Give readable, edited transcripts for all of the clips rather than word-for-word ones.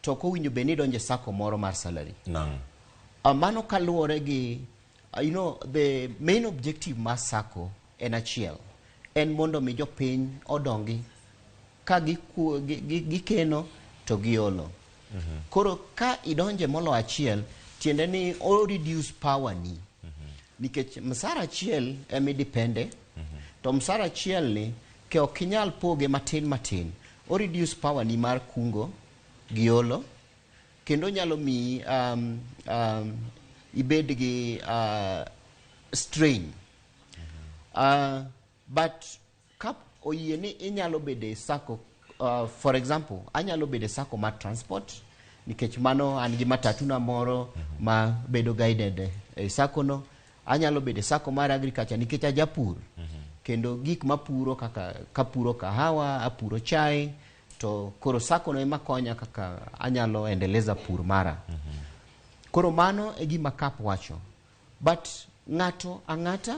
To ok owinjo bed ni idonjo e sacco moro mar salary. Nang'. Mano kaluwore gi the main objective mar sacco en achiel. En mondo mi jopiny odongi ka gikeno to giolo. Koro ka idonje molo achiel, tiende ni o reduce power ni. Nikech msara achiel ema idepende, to msara achiel ni ke ok inyal poge matin matin, o reduce power ni mar kungo gi olo, kendo nyalo miyi ibed gi strain. But ka oyie ni inyalo bedo e sacco, for example, anyalo bedo e sacco mar transport nikech mano an gi matatu na moro ma bedo guided e sacco no. Anyalo bedo e sacco mar agriculture nikech ajapur kendo gik mapuro kaka kapuro kahawa, apuro chai, to koro sacco no ema konya kaka anyalo endeleza pur mara. Koro mano e gima KAP wacho. But ng'ato ang'ata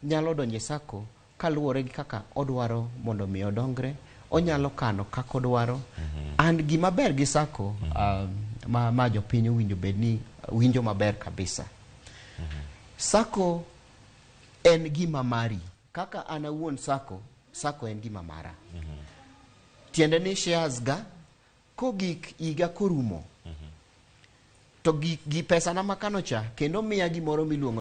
nyalo donjo e sacco kaluwore gi kaka odwaro mondo mi odongre, onyalo kano kaka odwaro. And gima ber gi sacco ma jopiny owinjo bed ni winjo maber kabisa. Sacco en gima mari. Kaka an awuon sacco, sacco en gima mara. Tiende ni shares ga kogik higa korumo, to gi pesana makano cha kendo miya gimoro miluongo